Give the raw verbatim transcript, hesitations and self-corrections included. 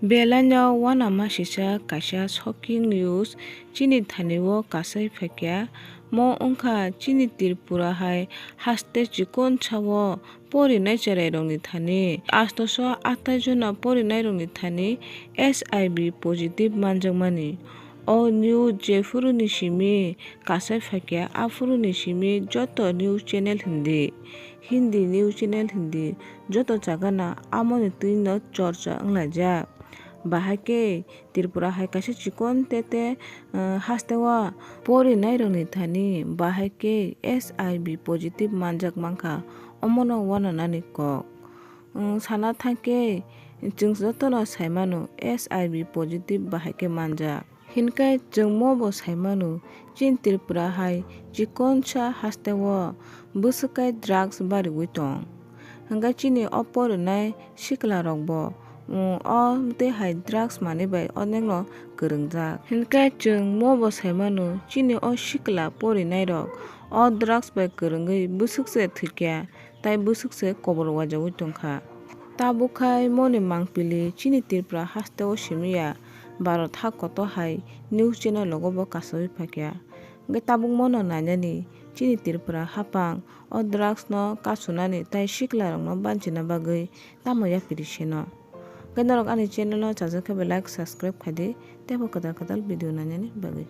Belai no uanama sisa kaisa shocking news chini thani o kasai phaikha. Mo wngkha chini Tripura hai haste chikonsa o porinai cherai rokni thani astoso atai jona porinai rokni thani H I V positive manjakmani. O news jephuru ni simi kasai phaikha, aphuru ni simi joto news channel hindi, Hindi news channel hindi, joto jagana amoni twi no chorcha wnglaijak. Bahai khe Tripura hai kaisa chikon tete, eh, haste o porinai rokni thani bahai khe H I V positive manjak mankha, omono uananani kok. Wng sana thangkhe chwng jotono saimano H I V positive bahai khe manjak. Hinkhe chwng mo bo saimano, chini Tripura hai chikonsa haste o bwswk kai drugs bariwi tong. Hinkhe chini o porinai sikla rok bo, mm, o tei hai drugs manwi bai onekno kwrwngjak. Hinkhe chwng mo bo saimano, chini o sikla porinai rok o drugs bai kwrwngwi bwswk se thwikya. Tai bwswk se kobor uajagwi tongkha. Tabuk khai moni mangpili chini Tripura haste o simi ya, Bharat ha kotor hai news channel rogo bo kasawi phaikha. Hwnkhe tabuk mono nainani chini Tripura hapang o drugs no kasunani tai sikla rokno banchina bagwi tamo yapiri seno. Hwnkhe norok ani channel no chajak khe bai like, subscribe khaidi teibo kwtal kwtal video nainani bagwi.